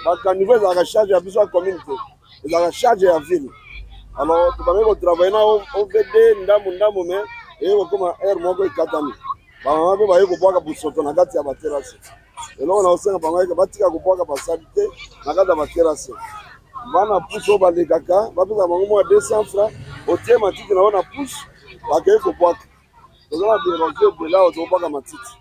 Bacaniveau ezalaka charge ya biso ya commune te, ezalaka charge ya ville. Alors tobandaki kotravaille na OVD ndambu ndambu, mais eye kokoma heure moko ekatani, bamama mpe baye kobwaka bosoto na kati ya baterase. Eloko na kosenga bango eke batika kobwaka basali te na kati ya baterase. Bana pusu oyo balekaka, bapesa bango mwa 200 francs, otie matiti na yo na pusu, bakei kobwaka. Toza na baerosio ebele awa, tokobwaka matiti.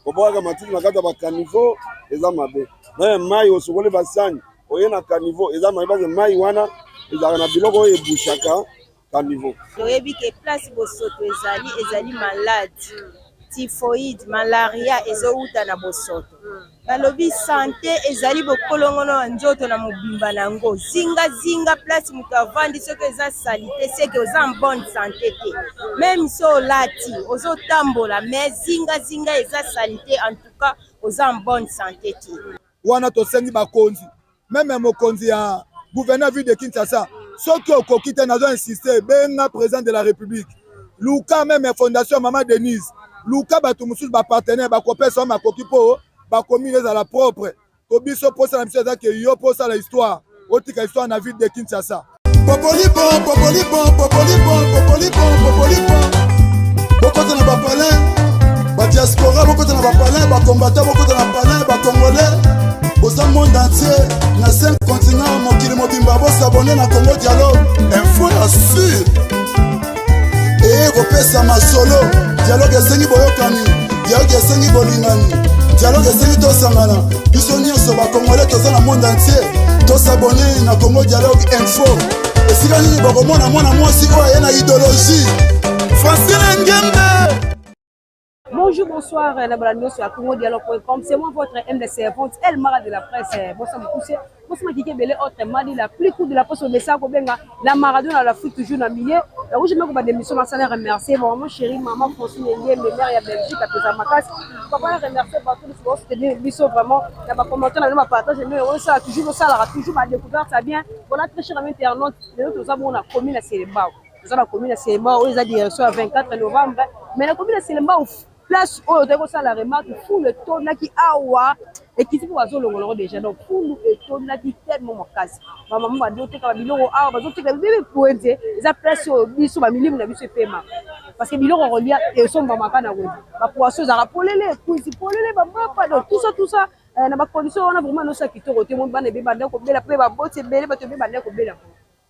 Kobwaka matiti na kati ya bacaniveau eza mabe. Na mai osokoli basani, oye na caniveau, eza mabe, parce mai wana ezalaka na biloko oyo ebushaka caniveau. Toyebi ke place bosoto ezali, ezali malade, typhoïde, malaria ezowuta na bosoto. Balobi sante ezali bokolongono ya nzoto na mobimba na yango. Zinga zinga place moto avandi, soki eza salite, seke oza en bonne sante te. Meme so olati, ozotambola, mais zinga zinga eza salite, en tout cas oza en bonne sante te. Wana tosengi bakonzi, meme mokonzi ya gouverneur ville de Kinshasa, soki okoki te, nazo insiste, benga président de la République, luka meme fondation Mama Denise, luka bato mosusu, bapartenaire bakopesa oyo makoki mpo bacommune ezala propre. To biso mposa na biso eza ke yo mpo osala histoire, otika histoire na ville de Kinshasa. Popolipo, popolipo, popolipo, popolipo, popolipo. Bokota na bapalin, badiaspora, bokota na bapalin, bakombata, bokota na palin, bacongolais. Boza monde entier, na 5 continent, mokili mobimba, bosabone na Congo Dialogue. Info ya sur. Eye kopesa masolo, dialogue esengi boyokani, dialogue esengi bolingani, dialogue esengi tosangana biso nyonso bakongole toza na monde entier, tosabone na Congo Dialogue Info. Esika nini bokomona mwana mwasi oyo aye na idéologie Francine Ngembe. Bonjour, bonsoir, la balade sur Congo Dialogue.com. C'est moi votre M de servante, El Mara de la presse. Bonsoir, Moukousé. Bonsoir, Kike Bele, autre Madi, la plus courte de la presse au Messa, Kobenga, la Maradona, la foot toujours dans le milieu. La rouge, je vais d'émission, ma salle remercier, maman chérie, maman Francine Ndié, mes mères, ya Belgique, à Pesa Makas. Papa, remercier partout, nous soutenir, biso vraiment, la commentaire, la partage, mais on ça, toujours, ça, toujours, ma découverte, ça bien. Voilà, très cher ami internaute, nous avons la commune à Selembao. Toza na commune ya Selembao oyo eza direction ya 24 novembre, mais na commune ya Selembao, place oyo toyaki kosala remarque, fulu etondaki awa, ekiti mpo bazolongola yango déjà. Donc fulu etondaki tellement makasi, bamama bazoteka babiloko awa, bazoteka bibi wenze. Eza place oyo biso bamilimu na biso epema, parce que biloko kolia esombamaka na wenze, bapoisson ezalaka polele, kwisi polele, bamapa, donc tout ça, tout ça na bacondition wana vraiment nosa kitoko te. Moi bana ebele banda kobela, mpe baboti ebele, bato ebele banda kobela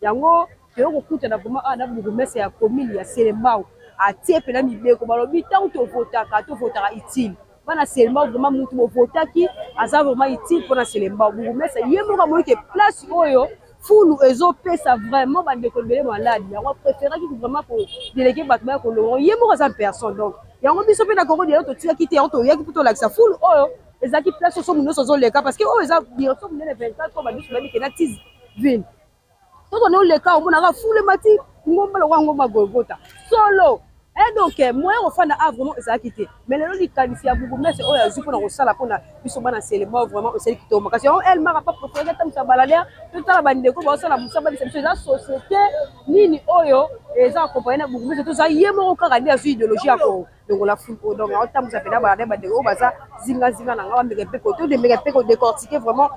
yango. Toyei kokutana vraiment awa na bourgmestre ya commune ya Selembao, atie mpena mibeko. Balobi ntango tovotaka, tovotaka utile. Bana Selembao, vraiment mutu bovotaki aza vraiment utile mpona Selembao. Bourgmestre ye moko amoni ke place oyo fulu ezopesa vraiment bandeko ebele maladi, yango préféraki vraiment kodéléguer bato baya kolongo, ye moko aza personne. Donc yango biso mpe na Congo Dialogue totikaki te, yango toyaki mpo tolakisa fulu oyo ezalaki place oso nyonso ozoleka, parce que oyo eza direction monene 24 oyo babiso bayebi ke na tise ville. Soki oleka, omonaka fulu emati ngomba lokola ngomba Golgota solo. Et donc moyen kofanda a vraiment ezalaki te. Mais lelo likanisi ya bourgmestre oyo azwi mpona kosala mpona biso bana Selembao, vraiment osali kitoko makasi. Yango Elmar apa préféré atambwisa baladeur, totala bandeko baosala mosala, babisa biso eza société nini oyo eza accompagné na bourgmestre. Toza ye moko kaka nde azwi idéologie ya kolongola fulu oyo, donc aotambwisa mpena baladeur. Bandeko oyo baza zingazinga na nga bameka mpe todemeka mpe kodécortiquer vraiment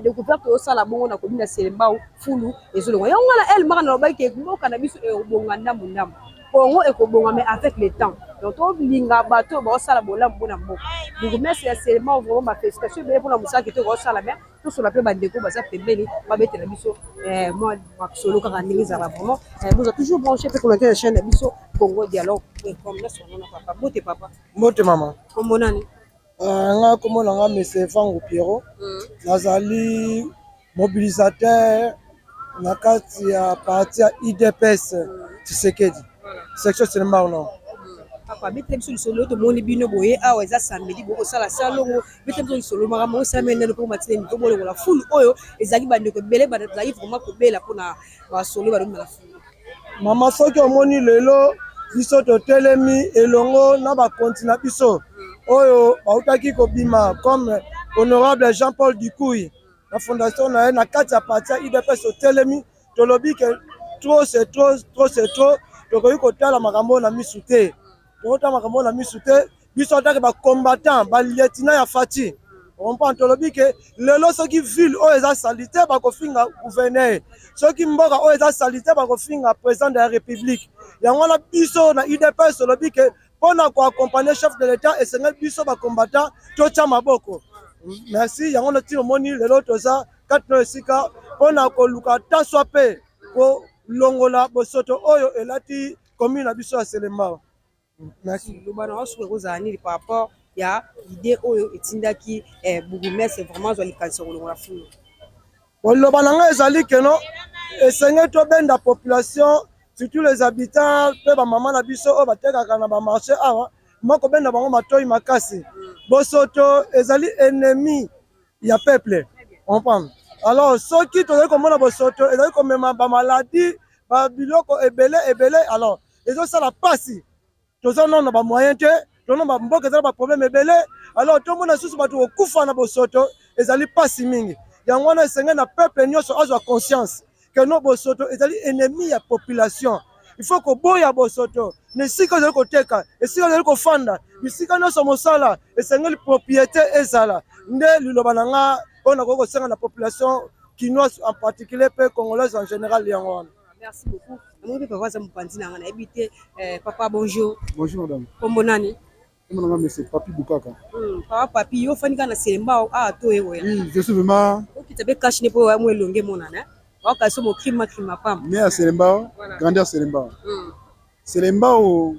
découverte osala bongo na commune ya Selembao, fulu ezolongwa. Yango wana Elmar nalobaki ke mboka na biso ekobonga ndambu ndambu, Congo ekobonga, mais avec le temps. Donc tolinga bato oyo baosala bolamu mpona mboka. Bourgmestre ya Selembao, vraiment bafélicitation ebele mpona mosala kitoko baosala. Mais tosola mpe bandeko baza pembeni, babetela biso mwa masolo kaka ndenge ezala. Vraiment boza toujours branché mpe kolanda na chaîne na biso Congo Dialogue com. Nyonso wana. Papa, mbote papa. Mbote mama. Kombo nani? Nga kombo na nga Monsieur Vango Pierrot, nazali mobilisateur na kati ya parti ya UDPS Tshisekedi, section Selembao Nord. Papa, betela biso lisolo. Tomoni bino boye awa, eza samedi, bokosala salongo. Betela biso lisolo, makambo osalami nano mpo matina mito bolongola fulu oyo ezalaki, bandeko ebele bazalaki vraiment kobela mpona basolo balobi na fulu. Mama, soki omoni lelo biso totelemi elongo na bakonti na biso oyo bautaki kobima, comme honorable Jean-Paul Dikui na fondation na ye na kati ya parti ya UDPS, totelemi, tolobi ke trop c'est trop, trop c'est trop. Tokoki kotala makambo oyo na misu te, tokotala makambo oyo na misu te. Biso atake bacombattant, balieutenant ya Fatshi. Comprendre? Tolobi ke lelo soki ville oyo eza salite bakofinga gouverneur, soki mboka oyo eza salite bakofinga président de la république. Yango wana biso na UDPS tolobi ke mpo na koaccompagne chef de l'État esengeli biso bacombattant totya maboko. Merci. Yango na ntina omoni lelo toza kati na esika mpo na koluka taswa mpe kolongola bosoto oyo elati commune na biso ya Selembao. Merci. Loba na osuka ekozala nini par rapport ya idée oyo etindaki eh, bourgmestre vraiment azwa likanisi ya kolongola fulu? Koloba na ngai ezali keno esengeli tobenda population, surtout les habitants mpe bamama na biso oyo batekaka na bamarché awa, moko kobenda bango matoi makasi. Bosoto ezali ennemi ya peuple, comprendre? Alors soki tozali komona bosoto ezali komema bamaladi, babiloko ebele ebele, alors ezosala mpasi. Toza nano na bamoyen te, tono bamboka eza na baproblème ebele, alors tomona lisusu bato kokufa na bosoto ezali mpasi mingi. Yango wana esengeli na peuple nyonso azwa conscience que no bosoto ezali ennemi ya population. Il faut koboya bosoto na esika ozali koteka, esika ozali kofanda, bisika nyonso mosala esengeli propriété ezala. Nde liloba na nga oyo nakoki kosenga na population kinoise en particulier mpe congolaise en général, yango wana. Merci beaucoup. Namoni mpe papa aza mopanzi na nga, nayebi te. Papa, bonjour. Bonjour madame. Kombo nani? Kombo na nga monsieur Papi Bukaka. Papa Papi, yo ofandi kaka na Selembao awa to ye oya? Oui, je suis vraiment Okita mpe cash ne mpo oya mo elongi emonana. Waoka so mokrima krima pamba. Né à Selembao, grandi à Selembao. Selembao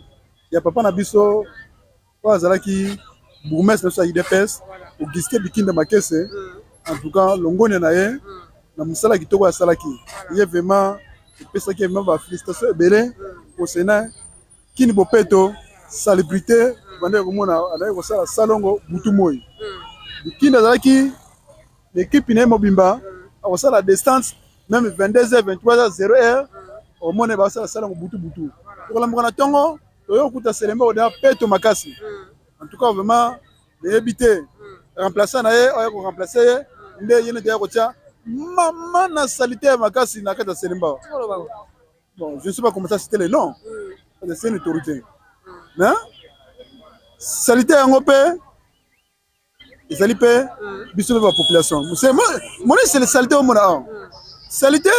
ya papa na biso oyo azalaki bourgmestre na biso ya UDPS, Augustin Bikinda Makese. En tout cas, longonya na ye na mosala kitoko asalaki. Ye vraiment epesaki vraiment ba félicitations ebele concernant kini bopeto, salubrité, bandaki komona azalaki kosala salongo butu moi. Bikinda azalaki l'équipe na ye mobimba akosala distance même 22h 23h 0h, omona basala salongo butu butu. Tokolambuka na ntongo, toyo okuta Selembao oda peto makasi. En tout cas vraiment nayebi te remplaçant na ye oya koremplace ye nde ye nde aya kotia mama na salite ya makasi na kati ya Selembao. Bon, je ne sais pas comment ça citer les noms, parce que c'est une autorité, mais salite yango mpe ezali mpe biso mpe bapopulation. Moni c'est salite omona awa, salite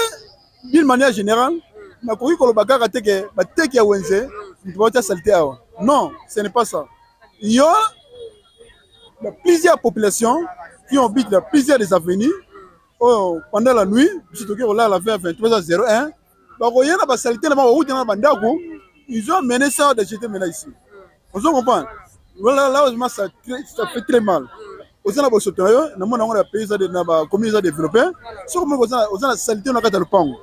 d'une manière générale, nakoki koloba kaka te ke bateki ya wenze moto baotia salite awa. Non, ce n'est pas ça. Il y a plusieurs populations qui habitent dans plusieurs des avenues oyo pendant la nuit biso tokoki kolala vers 23h01, bakoya na basalite na bango, bauta na bandako, ils ont mené ça de jeter maintenant ici. Ozo comprendre? Voilà, là vraiment ça, ça fait très mal. Oza na bosoto na yo, namona yango na pays eza na bacommune eza développé, soki omoni oza na salite na kati ya lopango,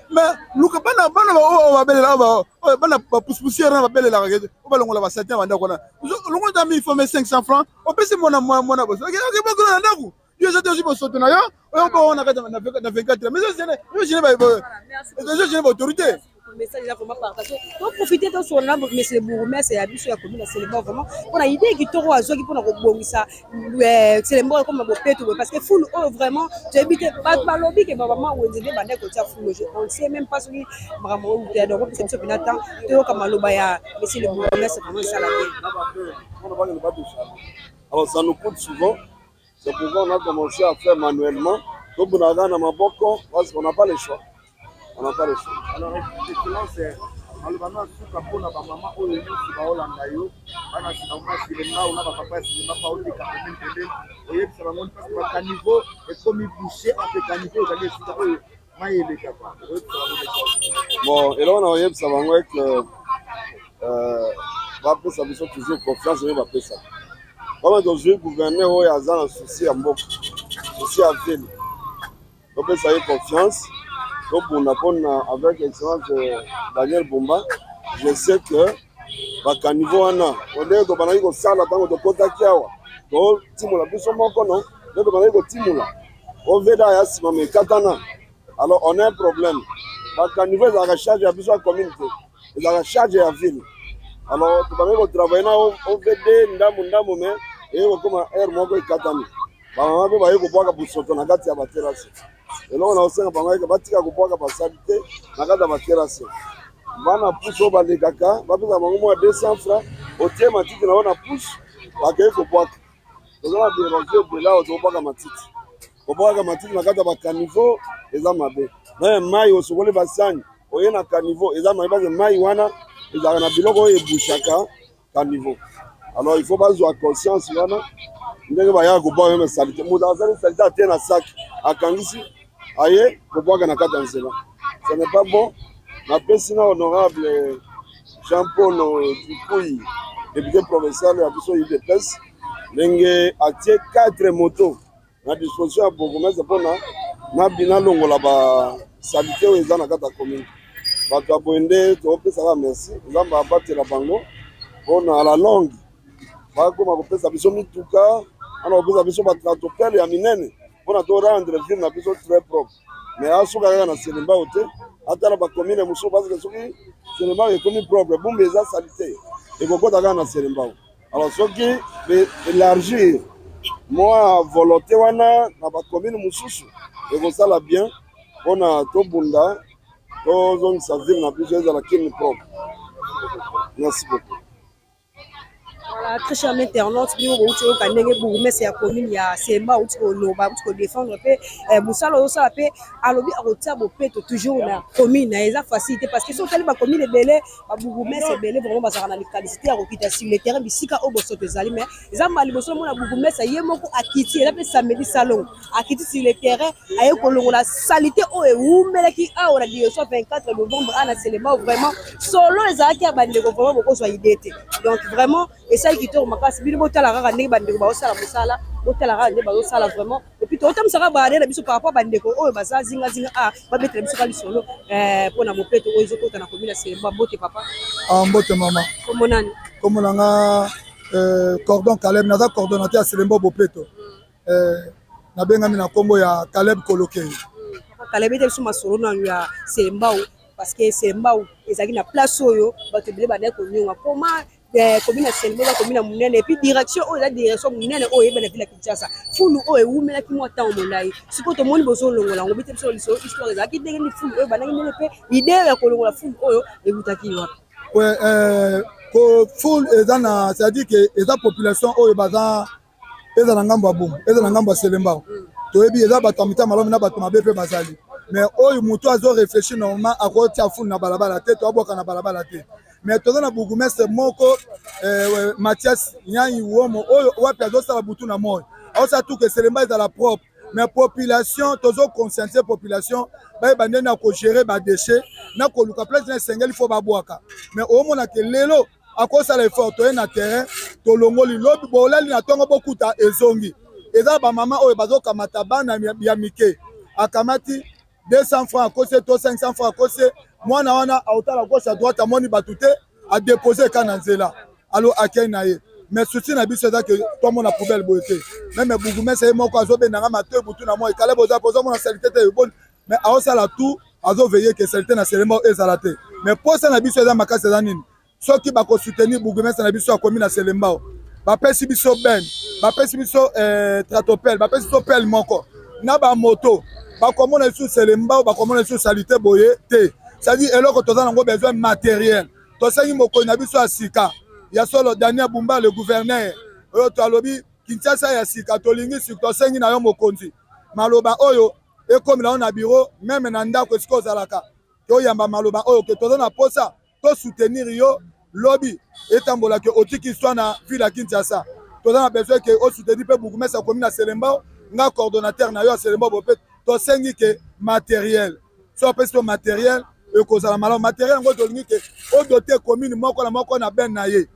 mais luka bana bana oyo babelela, oyo bana bapoussière na babelelaka oyo balongola basalite na bandako wana. Longola ta mille fois 500 francs, opesi mwana mwana boso bakolo na ndako, yo eza te, ozwi bosoto na yo oyo bongo na kati na 24, mais ezogene baautorité. Message eza vraiment partagé. Toprofite tosolola na monsieur le bourgmestre ya biso ya commune ya Selembao, vraiment mpona idée kitoko azwaki mpona kobongisa Selembao ekoma bopeto boye, parce que fulu oyo vraiment toyebi te. Bato balobi ke bamama wenze nde bandaki kotia fulu, on ne sait même pas soki makambo oyo ya donc opesa biso mpena temps toyoka maloba ya monsieur le bourgmestre, vraiment esala bien. Alors ça nous coûte souvent, c'est pourquoi on a commencé à faire manuellement. Tobunaka na maboko parce qu'on n'a pas le choix, on n'a pas le choix. Alors excellence, maloba no asuka mpona bamama oyo nyonso baolanda yo, bana bango Selembao na bapapa ya Selembao baoteka pembeni pembeni, oyebisa bango mpasi bacaniveau ekomi bouché, entre caniveau ezali esika oyo mai elekaka, oyebisa bango message? Bon, eloko na oyebisa bango eke bapesa biso toujours confiance oyo bapesaka. Kama tozwi gouverneur oyo aza na souci ya mboka, souci ya ville, topesa ye confiance, tobunda mpona avec excellence Daniel Bumba. Je sais que bacaniveau wana, ndenge tobandaki kosala ntango tokotaki awa, totimola biso moko, no nde tobandaki kotimola oveda ya nsima ma ekatana. Alors on a un problème, bacaniveau ezalaka charge ya biso ya commune te, ezalaka charge ya ville. Alors tobandaki kotravaille na OVD ndambu ndambu, mais eye kokoma heure moko ekatani. Bamama mpe baye kobwaka bosoto na kati ya baterase. Eloko na kosenga bango eke batika kobwaka basali te na kati ya baterase. Bana pusu oyo balekaka, bapesa bango mwa 200 francs, otie matiti na yo na pusu, bakei kobwaka. Toza na baérosion ebele awa, tokobwaka matiti, kobwaka matiti na kati ya bacaniveau eza mabe. Na mai osokoli basani, oye na caniveau, eza mabe, parce mai wana ezalaka na biloko oyo ebouchaka caniveau. Alors il faut bazwa conscience wana ndenge bayaka kobwaka même saleté. Moto asali saleté, atie na sac, akangisi, aye kobwaka na kati ya nzela, ce n'est pas bon. Napesi na honorable Jean Paul Dikuyi, député provincial ya biso UDPS, ndenge atie 4 moto na disposition ya bourgmestre mpona nalongola basaleté oyo eza na kati ya commune. Bato ya boye nde topesaka merci. Nzambe abatela bango mpona la longue bakoma kopesa biso mituka wana, kopesa biso batractopelles ya minene mpona to rendre ville na biso très propre. Mais asuka kaka na Selembao te, atala bacommune mosusu, parce que soki Selembao ekomi propre, Bumbu eza saleté ekokota kaka na Selembao. Alors soki élargir mwa volonté wana na bacommune mosusu, ekosala bien mpona tobunda, tozongisa ville na biso ezala kini propre. Merci beaucoup. Voilà, très cher internaute, bino bouti oyoka ndenge bourgmestre ya commune ya Semba auti koloba, auti kodéfendre mpe mosala oyo osala, mpe alobi akotia bopeto toujours na commune na ye. Eza facilité, parce que soki otali bacommune ebele, babourgmestre ebele vraiment bazalaka na likanisi ya kokita sur le terrain bisika oyo bosoto ezali. Mais eza mbala liboso omona bourgmestre ye moko akiti. Eza mpe samedi salongo, akiti sur le terrain, aye kolongola saleté oyo ewumelaki awa na direction 24 novembre awa na Selembao. Vraiment solo ezalaki ya bandeko, vraiment bokozwa idée te. Donc vraiment esali kitoko makasi. Bino botala kaka ndenge bandeko bazosala mosala, botala kaka ndenge bazosala vraiment. Et puis totambwisaka baade na biso par rapport bandeko oyo baza zingazinga a babetela biso ka lisolo mpona bopeto oyo ezokota na commune ya Selembao. Mbote papa. Ah, mbote mama. Kombo nani? Kombo na nga Cordon Caleb, naza coordonnateur ya Selembao Bopeto. Nabengami na nkombo ya Caleb Kolokei. Caleb, ete biso masolo nanu ya Selembao, parce que Selembao ezalaki na place oyo bato ebele bandaki konionga. Koma commune ya Selembao eza commune ya monene, et puis direction oyo eza direction monene oyo eyeba na ville ya Kinshasa. Fulu oyo ewumelaki mwa ntango molai, sikoyo tomoni bozolongola yango. Bete biso lisolo, histoire ezalaki ndenge nini? Fulu oyo bandaki ndenge, mpe idée ya kolongola fulu oyo ewutaki wapi? Ouais, ko fulu eza na, c'est-à-dire que eza population oyo baza, eza na ngambo ya Bumbu, eza na ngambo ya Selembao. Toyebi eza bato ya mitema malamu na bato mabe mpe bazali, mais oyo moto azo réfléchir normalement akotia fulu na balabala te, to abwaka na balabala te. Mais toza na bourgmestre moko, Mathias Nyanyi Womo, oyo wapi azosala butu na moi, aosala tuke Selembao ezala propre. Mais population, tozoconscientiser population, bayeba ndenge na kogérer badéchet na koluka place na esengeli fo babwaka. Mais omona ke lelo akosala effort, toye na terrain, tolongoli, lobi bolali na ntongo bokuta ezongi. Eza bamama oyo bazokamata bana ya mike, akamati 200 francs akosi to 500 francs akosi mwana wana, aotala gauche à droite, amoni bato te, adépose eka na nzela, alo akei na ye. Mais souci na biso eza ke tomona poubelle boye te. Même bourgmestre ye moko azobendanga matoi butu na moi: "Kale boza ozomona saleté te?" Boni, mais aosala tout, azoveiller ke saleté na Selembao ezala te. Mais posa na biso eza makasi, eza nini? Soki bakosoutenir bourgmestre na biso akomi na Selembao, bapesi biso benne, bapesi biso tractopelle, bapesi biso pelle moko na bamoto, bakomona lisusu Selembao, bakomona lisusu saleté boye te. C'est-à-dire eloko toza nango besoin, matériel. Tosengi mokonzi na biso ya sika ya solo, Daniel Bumba le gouverneur, oyo to alobi Kinshasa ya sika, tolingi sika. Tosengi na yo mokonzi, maloba oyo ekomi na yo na bureau, même na ndako esika ozalaka, toyamba maloba oyo ke toza na posa tosoutenir yo. Lobi etambolaki, otiki histoire na ville ya Kinshasa. Toza na besoin ke osoutenir mpe bourgmestre akomi na Selembao. Nga coordonnateur na yo ya Selembao bope, tosengi ke matériel, so apesi to matériel, ekozala malamu. Matériel yango tolingi ke odoter commune moko na moko na benne na ye.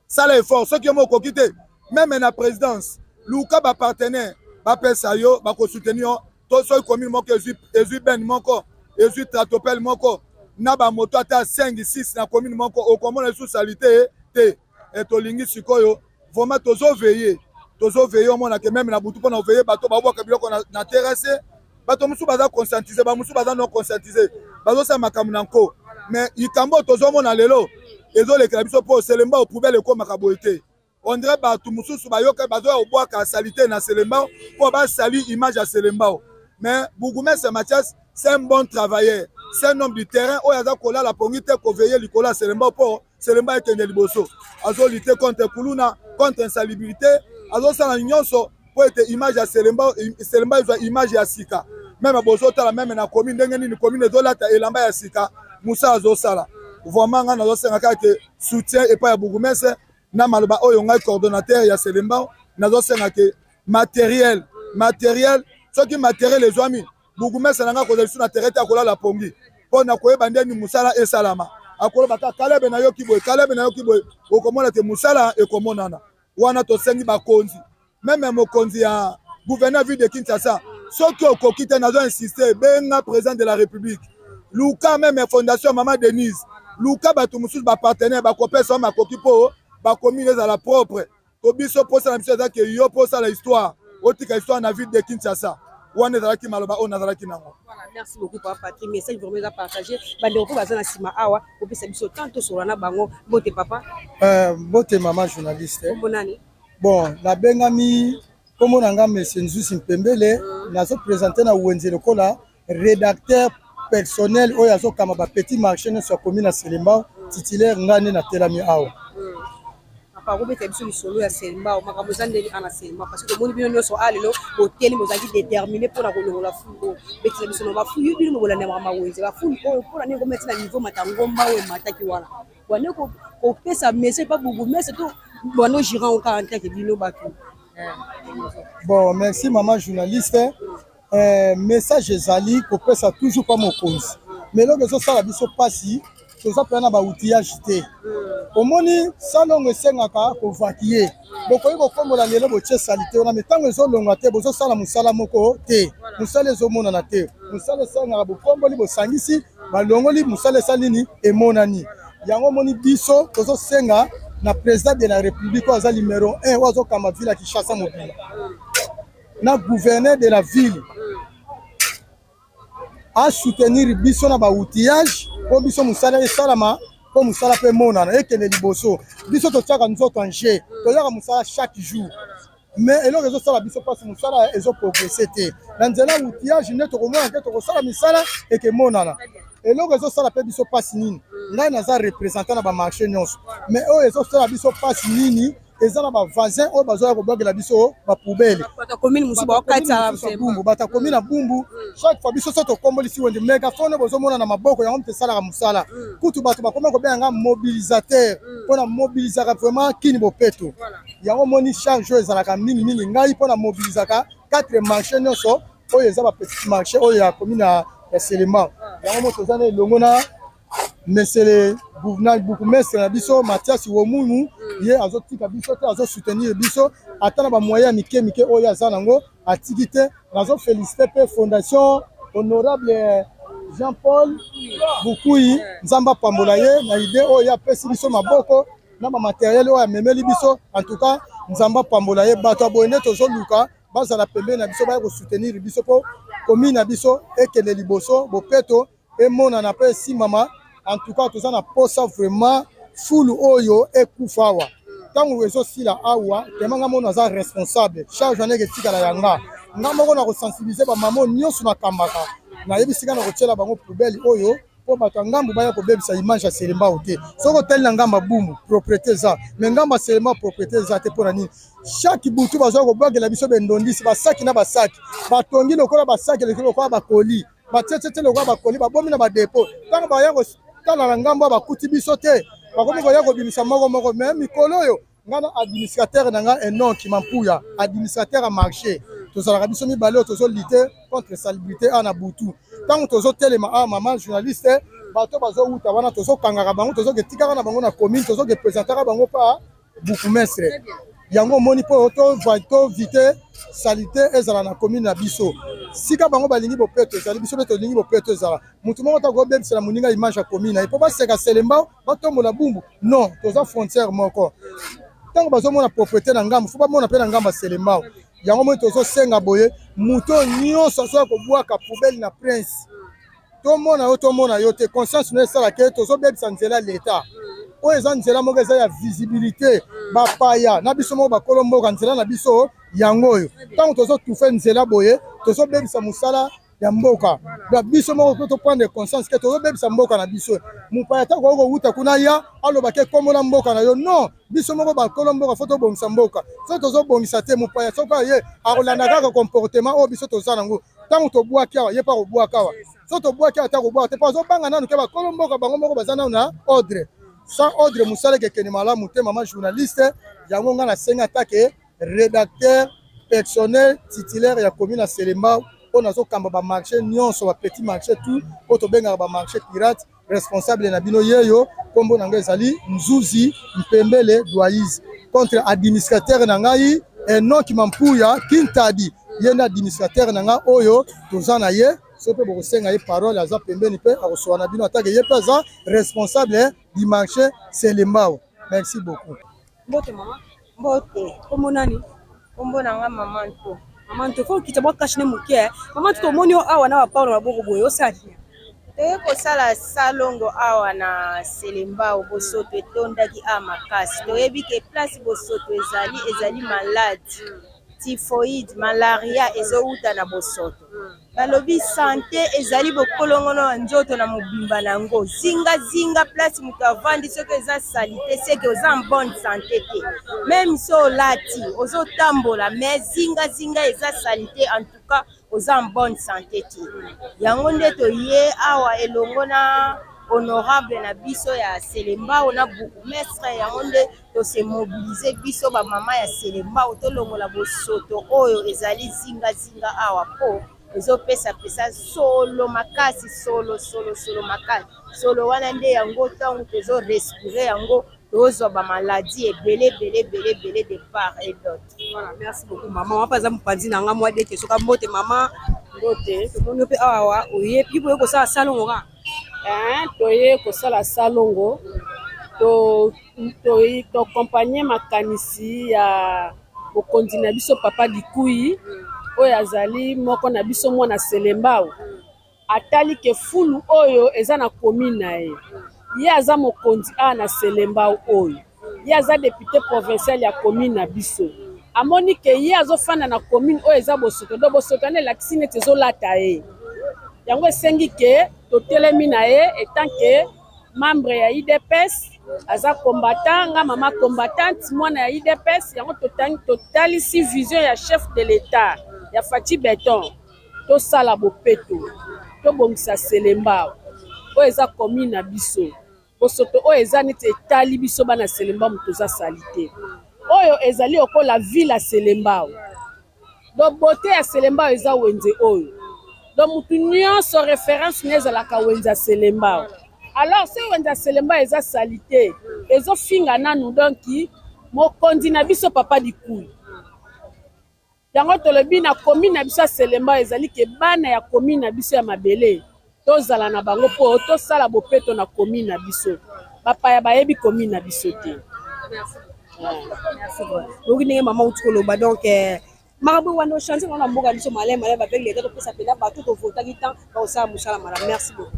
Sala effort, soki yo moko okoki te, même na présidence, luka bapartenaire bapesa yo, bakosoutenir yo. To soki commune moko ezwi benne moko, ezwi tractopelle moko na bamoto ata 5 6 na commune moko, okomona lisusu saleté te. E tolingi sikoyo vraiment tozoveiller, tozoveiller. Omona ke même na butu mpona oveiller bato babwaka biloko na terrasse. Bato mosusu baza conscientisé, bamosusu baza non conscientisé, bazosala makambo na nko. Mais likambo oyo tozomona lelo ezolekela biso, mpo Selembao poubelle ekomaka boye te. On dirait bato mosusu bayoka, bazoya kobwaka saleté na Selembao mpo basali image ya Selembao. Mais bourgmestre Mathias, c'est un bon travailleur, c'est un homme du terrain oyo aza kolala pongi te koveiller likolo ya Selembao mpo Selembao ekende liboso. Azolutter contre kuluna, contre insalubrité. Azosala nyonso mpo ete image ya Selembao, Selembao ezwa image ya sika. Meme bozotala meme na commune ndenge nini commune ezolata elamba ya sika, mosala azosala. Vraiment ngai nazosenga kaka ke soutien epai ya bourgmestre na maloba oyo ngai coordonnateur ya Selembao nazosenga ke matériel, matériel, soki matériel ezwami, bourgmestre na ngai akozala lisusu na terrain te, akolala pongi mpo na koyeba ndeni mosala esalama. Akoloba kaka Kalebe nayoki boye, Kalebe nayoki boye, okomona te mosala ekomonana. Wana tosengi bakonzi, meme mokonzi ya gouverneur ville de Kinshasa, soki okoki te, nazo insister, benga président de la République, luka meme fondation Mama Denise, luka bato mosusu bapartenaire bakopesa yo makoki mpo bacommune ezala propre. To biso posa na biso eza ke yo mpo osala histoire, otika histoire na ville de Kinshasa. Wana ezalaki maloba oyo nazalaki nango. Voilà, merci beaucoup papa Patrick. Message vraiment eza partagé. Bandeko mpo baza na nsima awa, kopesa biso tant tosolola na bango. Mbote papa. Mbote mama journaliste. Kombo nani? Bon, nabengami kombo na nga Monsieur Nzusi Mpembele, nazo présenter na wenze lokola rédacteur personnel oyo azokamba ba petit marché nyonso ya commune ya Selembao, titulaire nga nde natelami awa. Papa, kobeta biso lisolo ya Selembao, makambo eza ndenge ana Selembao, parce que tomoni bino nyonso a lelo boteli, bozalaki déterminé mpona kolongola fulu oyo. Betela biso na bafulu bino bokolanda makambo ya wenze, bafulu oyo mpona nini kometi na niveau mata ngomba oyo emataki wana bwane kopesa message pa bourgmestre to bwano girant kaka en tant que bino bato. Bon, merci maman journaliste. Message ezali kopesa toujours pa mokonzi, mais eloko ezosala biso mpasi, toza mpenza na baoutillage te. Omoni salongo esengaka kovakie, bokoki kokombola lelo botie salite wana, me ntango ezolongwa te, bozosala mosala moko te, mosala ezomonana te. Mosala esengaka bokomboli, bosangisi, balongoli, mosala esali nini, emonani. Yango omoni biso tozosenga na président de la République oyo aza numéro 1, oyo azokamba ville ya Kinshasa mobimba, na gouverneur de la ville asoutenir biso na baoutillage mpo biso mosala esalama, mpo mosala mpe emonana, ekende liboso. Biso totiaka nzoto en jeu, toyaka mosala chaque jour, mais eloko ezosala biso mpasi, mosala ezoprogresse te. Na nzela outillage nde tokomona te tokosala misala ekemonana. Eloko ezosala mpe biso mpasi nini? Ngai naza représentant na bamarché nyonso, mais oyo ezosala biso mpasi nini? Eza na bavoisin oyo bazoya kobwakela biso bapoubele, Bumbu, bato commune na Bumbu. Chaque fois biso so tokombolisi wenze, mégaphone bozomona na maboko yango moto esalaka mosala. Kutu bato bakoma kobenga nga mobilisateur mpona mobilisaka vraiment kini bopeto. Yango omoni charge oyo ezalaka mingimingi ngai mpona mobilisaka 4 marché nyonso oyo eza bapetit marché oyo ya commune ya Selembao. Yango mo toza na elongo na monsieur le gouverneur, bourgmestre na biso Mathias Womumu. Ye azotika biso te, azosoutenir biso ata na bamoyen ya mike mike oyo aza nango, atiki te. Nazofélicité mpe fondation honorable Jean Paul Bukuyi, Nzambe apambola ye na idée oyo apesi biso maboko na bamatériel oyo amemeli biso. En tout cas Nzambe apambola ye. Bato ya boye nde tozoluka bazala pembeni na biso, baya kosoutenir biso mpo commune na biso ekende liboso, bopeto emonana mpe esimbama. En tout cas toza na posa vraiment fulu oyo ekufa awa. Ntango ezosila awa, tema nga mono aza responsable, charge wana eketikala ya nga. Nga moko na kosensibilize bamama nyonso nakambaka, nayebi sika na kotiela bango poubelle oyo mpo bato ya ngambu baya kobebisa image ya Selembao te. Soki otali na ngambo ya Bumbu, propriété eza, mais ngambo ya Selembao propriété eza te. Mpo na nini? Chaque butu bazwa kobwakela biso bendondisi, basaki na basaki, batongi lokola basaki, lokola bakoli, batietiete lokola bakoli, babomi na badepo. Ntango baya kotala na ngambo, bakuti biso te, bakomi koya kobimisa moko moko. Mais mikolo oyo ngai na administrateur na ngai Enoki Mampuya, administrateur ya marché, tozalaka biso mibale oyo tozolite contre salubrité awa na butu. Ntango tozotelema awa, mama journaliste, bato bazowuta wana, tozokangaka bango, tozoketikaka na bango na commune, tozokepresentaka bango pa bourgmestre. Yango omoni mpo tovite salite ezala na commune na biso. Sika bango balingi bopeto ezali, biso mpe tolingi bopeto ezala. Motu moko tako obebisela moninga image ya commune na ye mpo baseka Selembao, batombola Bumbu, non. Toza frontière moko. Ntango bazomona propriété na ngambo, fo bamona mpe na ngambo ya Selembao. Yango moi tozosenga boye, moto nyonso azoya kobwaka poubelle na Prince, tomona yo, tomona yo te, conscience no esalaka ye. Tozobebisa nzela leta oyo eza nzela moko eza ya visibilité, bapaya na biso moko bakolo mboka, nzela na biso yango oyo. Ntango tozotufe nzela boye, tozobebisa mosala. Ya mboka. Donc biso moko mpe toprendre conscience ke tozobebisa mboka na biso. Mopaya ata akoki kowuta kuna ya aloba ke kombo na mboka na yo, non. Biso moko bakolo mboka, fo tobongisa mboka. Soki tozobongisa te, mopaya soki aye akolanda kaka comportement oyo biso toza nango. Ntango tobwaki awa, ye mpe akobwaka awa. Soki tobwaki awa, ata kobwaka te, mpo azobanga nanu ke bakolo mboka bango moko baza nanu na ordre. Sans ordre, mosala ekekende malamu te. Mama journaliste, yango ngai nasengi atake rédacteur personnel titulaire ya commune ya Selembao, mpo nazokamba bamarché nyonso, bapetit marché tout oyo tobengaka bamarché pirate. Responsable na bino yeyo, nkombo na ngai ezali Nzuzi Mpembele Doise, contre administrateur na ngai Enoki Mampuya Kintadi. Ye nde administrateur na ngai oyo toza na ye. So mpe bokosenga ye parole, aza pembeni mpe akosola na bino, atake ye mpe aza responsable du marché Selembao. Merci beaucoup. Mbote mama. Mbote. Kombo nani? Kombo na nga Mama Nto. Mama Nto, faut okita mwa cache ne moke. Mama Nto, tomoni yo awa na bapao na maboko boye, osala nini? Toye kosala salongo awa na Selembao. Bosoto etondaki awa makasi. Toyebi ke place bosoto ezali, ezali malade, typhoïde, malaria ezowuta na bosoto. Balobi sante ezali bokolongono ya nzoto na mobimba na yango. Zingazinga place moto avandi, soki eza salite, seke oza en bonne santé te. Meme so olati, ozotambola, mais zingazinga eza salite, en tout cas oza en bonne santé te. Yango nde toye awa elongo na honorable na biso ya Selembao na bourgmestre. Yango nde tose mobilize biso bamama ya Selembao, tolongola bosoto oyo ezali zingazinga awa, mpo ezopesa pesa solo makasi, solo solo solo makasi. Solo wana nde yango ntango tozo respire yango, tozwa bamaladi ebele ebele ebele ebele de part et d'autre. Voilà, merci beaucoup maman. Mapa aza mopanzi na nga mwa deke soka. Mbote mama. Mbote. Tomoni yo mpe awa, oyebi boye kosala salongo kaka? Toye kosala salongo, toaccompagne makanisi ya mokonzi na biso Papa Dikui, oyo azali moko na biso, mwana Selembao. Atali ke fulu oyo eza na commune na ye, ye aza mokonzi awa na Selembao oyo, ye aza député provincial ya commune na biso. Amoni ke ye azofanda na commune oyo eza bosoto, do bosoto wana elakisi neti ezolata ye. Yango esengi ke totelemi na ye etant ke membre ya UDPS. Aza combattant, nga mama combattante, mwana ya UDPS. Yango totalisi vision ya chef de l'État ya Fatshi Béton, tosala bopeto, tobongisa Selembao oyo eza commune na biso. Bosoto oyo eza neti etali biso bana Selembao, moto oza sali te. Oyo ezali lokola ville ya Selembao, donc beauté ya Selembao eza wenze oyo. Donc mutu nyonso référence na ezalaka wenze ya Selembao. Alors soki wenze ya Selembao eza sali te, ezofinga nanu donc mokonzi na biso Papa Dikui. Yango tolobi na commune na biso ya Selembao ezali ke bana ya commune na biso ya mabele, tozala na bango mpo tosala bopeto na commune na biso. Bapaya bayebi commune na biso te. Oyoki ndenge mama uti koloba. Donc makambo wana ochange ngo na mboka biso maleme maleme avec l'État. Topesa mpena bato tovotaki temps, bakosala mosala malamu. Merci beaucoup.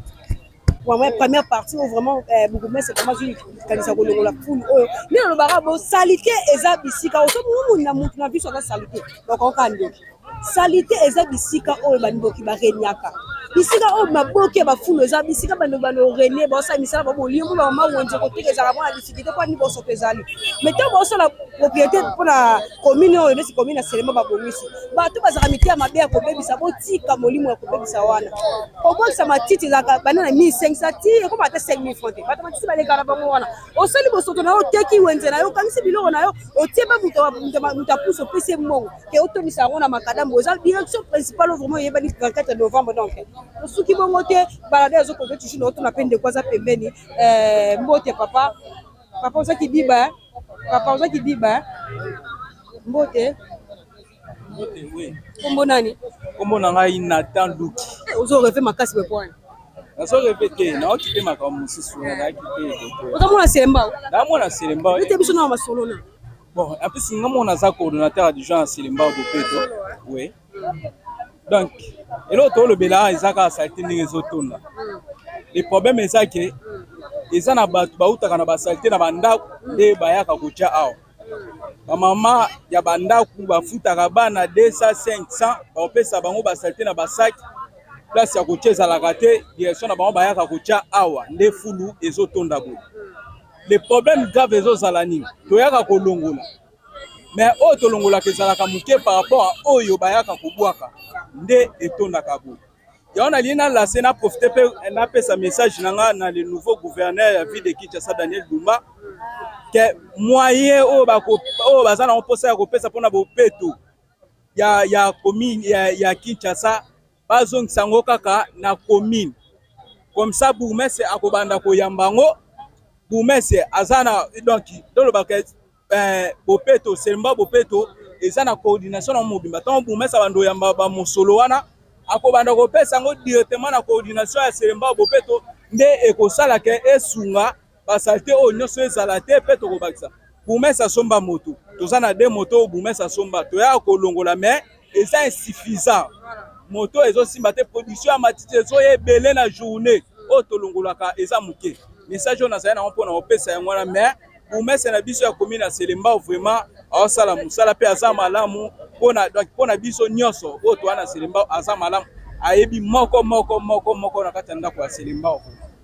Vraiment, première partie oyo vraiment bourgmestre vraiment azwi kanisa kolongola fulu oyo. Nde nalobaka, bosalite eza bisika oso na mutu na biso aza salite, bakoka ndoki. Salite eza bisika oyo bandoki baregnaka, bisika oyo maboke ya bafulu eza, bisika bando banorenie baosala misala babolimo, bamama wenze koteka ezalaka mwana difficulté mpo ani bosoto ezali. Mais ntango baosala propriété mpona commune oyo, neti commune ya Selema, babongisi, bato bazalaka miteya mabe ya kobebisa. Botika molimo ya kobebisa wana. Kobwakisa matiti ezalaka banda na 1500 ti ekoma ata 5000 franc te. Bato matiti balekaka na bango wana. Osali bosoto na yo, oteki wenze na yo, okangisi biloko na yo, otie ba moto apusi, opesi ye mbongo ke otondisa yango na makadambo. Eza direction principale oyo vraiment eyebani 24 novembre. Donc osuki bongo te, balade azokonde toujours na otuna mpe ndeko aza pembeni. Mbote papa. Papa oza kidiba, papa oza kidiba. Mbote. Kombo nani? Kombo na ngai Nathan Luki. Ozo rêve makasi boye pwani? Nazo rêve te, naoki te makambo mosusu, nazalaki te. Oza mwana Selembao? Namwana Selembao. Ete biso na masolo na Bon, en plus nga mona aza coordonnateur adjoint ya Selembao Bopeto. Oui, donc eloko tolobela eza kaka salite ndenge ezotonda. Le problème eza ke eza na bato bautaka na basalite na bandako nde bayaka kotya awa. Bamama ya bandako bafutaka bana 200, 500, bakopesa bango basalite na basaki. Place ya kotia ezalaka te, direction na bango bayaka kotia awa nde fulu ezotonda boye. Le problème grave ezozala nini? Toyaka kolongola, mais oyo tolongolaka ezalaka moke par rapport a oyo bayaka kobwaka, nde etondaka boye. Yango nalingi nalase na profite mpe napesa message na nga na le nouveau gouverneur ya ville de Kinshasa, Daniel Bumba, ke moyen oyo oyo baza nango mposa ya kopesa mpona bopeto ya commune ya Kinshasa, bazongisa yango kaka na commune. Comme ça bourgmestre akobanda koyamba yango. Bourgmestre aza na, donc tolobaka bopeto Selembao, bopeto eza na coordination na mobimba. Ntango bourgmestre abanda oyamba bamosolo wana, akobanda kopesa yango directement na coordination ya Selembao Bopeto, nde ekosalaka esunga basaleté oyo nyonso ezala te. Mpe tokobakisa, bourgmestre asomba moto, toza na de moto oyo bourgmestre asomba, toyaka kolongola, mais eza insuffisant. Moto ezosimba te, production ya matiti ezoya ebele na journée, oyo tolongolaka eza moke. Message oyo nazali nango mpona kopesa yango wana. Mais bourgmestre na biso ya commune ya Selembao vraiment aosala mosala mpe aza malamu mpona, donc mpona biso nyonso oyo toza na Selembao. Aza malamu, ayebi moko moko moko moko na kati ya ndako ya Selembao.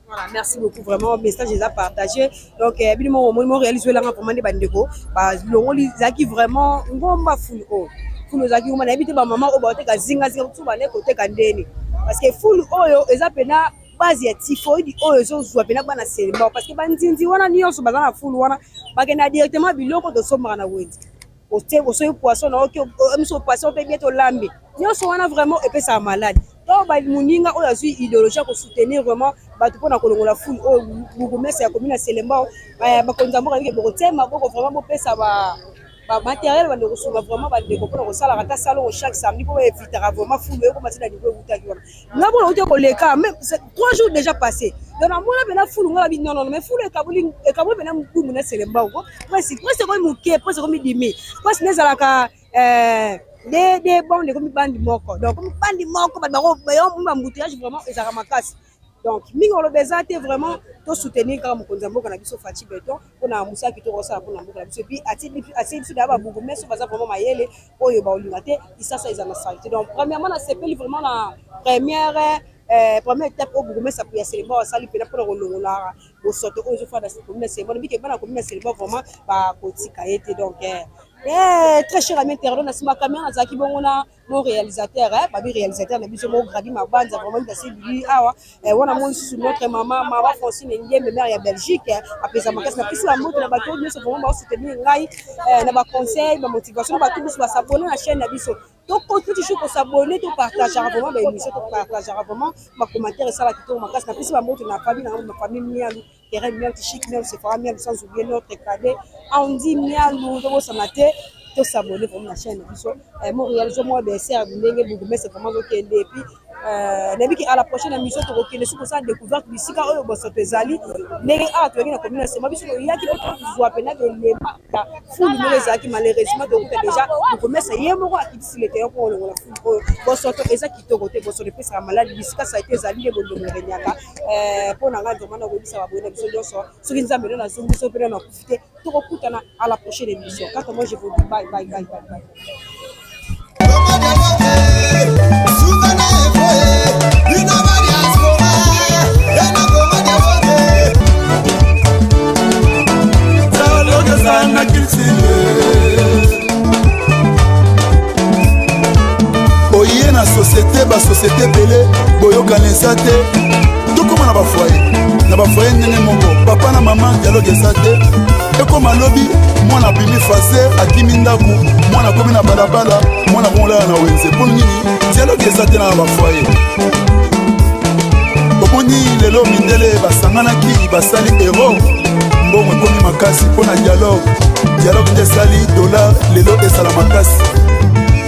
Voilà, merci beaucoup vraiment. Message est partagé. Donc, bino mo mo réaliser la vraiment des bandeko. Ba longoli zaki vraiment ngomba fulu o. Fulu zaki ngomba na ebite ba maman o ba teka zinga zinga tout ba ne kote kandeni. Parce que fulu oyo eza pena base ya typhoïde oyo ezozwa pena bana Selembao, parce que banzinzi wana nyonso baza na fulu wana, bakenda directement biloko tosombaka na wenze. Otie osoyi poisson na oki miso poisson mpe bien tolambi nyonso wana, vraiment epesaka maladi. To moninga oyo azwi idéologie ya kosoutenir vraiment bato mpona kolongola fulu oyo, bourgmestre ya commune ya Selembao, bakonzi ya mboka ndenge bokotia maboko vraiment, bopesa ba bamatériel bandeko kosunga vraiment bandeko mpona kosalaka ata salongo chaque samedi, mpo baevitaka vraiment fulu ekoma ti na niveau ewutaki wana. Nga mpona uti koleka 3 jours déjà passé, donc namona mpena fulu. Nga babi non non, mais fulu ekaboli, ekaboli mpena Bumbu na Selembao ko presque presque ekomi moke, presque ekomi dimi, presque nde ezalaka de bande, ekomi bandi moko. Donc komi bandi moko, bato bango baembouteillage vraiment ezalaka makasi. Donc mingi oloba eza te. Vraiment tosoutenir kaka mokonzi ya mboka na biso Fatshi Béton mpona mosala kitoko osala mpona mboka na biso. Et puis atie biso daya babourgmestre baza vraiment mayele oyo baolinga te Kisasa eza na saleté. Donc premièrement nasepeli vraiment na première étape oyo bourgmestre ya Selembao asali mpena mpona kolongola bosoto oyo ezofanda commune ya Selembao. Nabike bana commune ya Selembao vraiment bakotika ye te. Donc très cher ami internaute, na nsima caméra nazalaki bongo na mo réalisateur, babi réalisateur na biso mo Gradi Mabanza, vraiment ndasi bili awa wana. Mo lisusu notre mama, mama Francine Ngembe, maire ya Belgique, apesa makasi. Napesi bambote na bato nyonso vraiment baosoutenir ngai na baconseil, bamotivation, na bato nyonso basabone na chaîne na biso. Tocontinue toujours kosabone, topartageaka vraiment baémission, topartageaka vraiment bacommentaire, esala kitoko makasi. Napesi bambote na famille na famille Mialu, Keren Mialu, Chic Mialu, Sephora Mialu, sans oublier notre cadet Andy Mialu. Tobosana te tosabone vraiment na chaîne na biso. Mo réalisé mwa bsr ndenge bourgmestre vraiment azokende. Et puis nayebiki à la prochaine émission tokokende soki kosala découverte bisika oyo bosoto ezali, ndenge awa toyaki na commune ya Sema. Biso toyaki mpo tozwa mpena belema ya fulu ndenge ezalaki. Malheureusement tokuta déjà bourgmestre ye moko akitisi lete mpo kolongola fulu oyo. Bosoto eza kitoko te, bosoto epesaka maladi. Bisika saleté ezali nde bolongo erenyaka. Mpo na ngai vraiment nakoyebisa baboye na biso nyonso, soki Nzambe nde nazongi biso mpe na nakufi te, tokokutana à la prochaine émission. Quant à moi, je vous dis bye bye bye bye bye. Sukana efoye, bino ba diaspora, ena Kongo dialogue. Dialogue eza na culture. Oye na société, basociété ebele boyokana eza te. Tokóma na bafoyer, na bafoyer ndenge moko, papa na mama dialogue eza te. Ekóma lobi mwana abimi fase, akimi ndako, mwana akomi na balabala, mwana komolala na wenze. Mpo nini dialogue eza te na bafoyer? Omoni lelo mindele basanganaki, basali euro, mbongo ekomi makasi mpo na dialogue. Dialogue nde esali dollar lelo ezala makasi,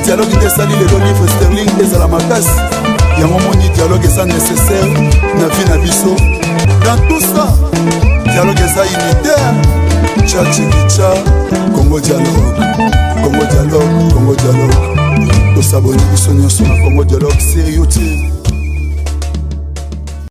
dialogue nde esali lelo livre sterling ezala makasi. Yango moni dialogue eza nécessaire na vie na biso. Dans tout ça, dialogue eza unitaire. Cha chikicha, Congo dialogue, Congo dialogue, Congo dialogue. Tosaboni biso nyonso na Congo dialogue sur YouTube.